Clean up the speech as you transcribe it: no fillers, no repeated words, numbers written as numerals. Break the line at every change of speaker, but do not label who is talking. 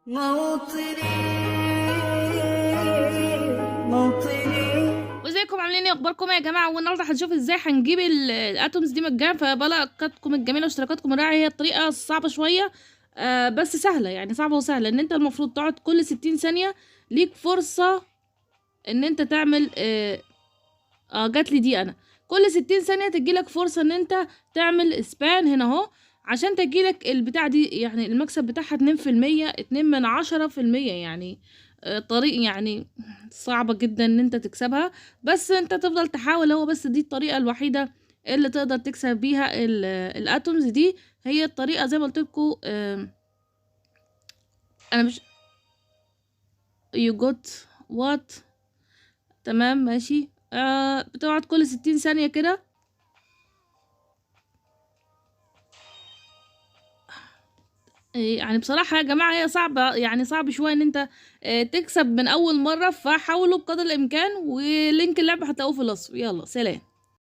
موطني موطني.
وازيكم عاملين ايه؟ اخباركم يا جماعة؟ والنهارده هنشوف ازاي هنجيب ال atoms دي مجانا. فبلايكاتكم الجميلة واشتراكاتكم الرائعة. هي الطريقة صعبة شوية، بس سهلة، يعني صعبة وسهلة. ان انت المفروض تقعد كل 60 ثانية ليك فرصة ان انت تعمل، جات لي دي انا كل 60 ثانية تجيلك فرصة ان انت تعمل spin هنا اهو، عشان تجيلك البتاع دي. يعني المكسب بتاعها اتنين في المية، اتنين من عشرة في المية، طريق صعبة جدا ان انت تكسبها، بس انت تفضل تحاول. هو بس دي الطريقة الوحيدة اللي تقدر تكسب بيها ال atoms دي، هي الطريقة زي ما قلت لكم. انا مش you got what، تمام ماشي. بتقعد كل 60 ثانية كده. بصراحة يا جماعة هي صعبة، صعب شوية ان انت، تكسب من اول مرة، فحاولوا بقدر الامكان. و link اللعبة هتلاقوه في الوصف. يلا سلام.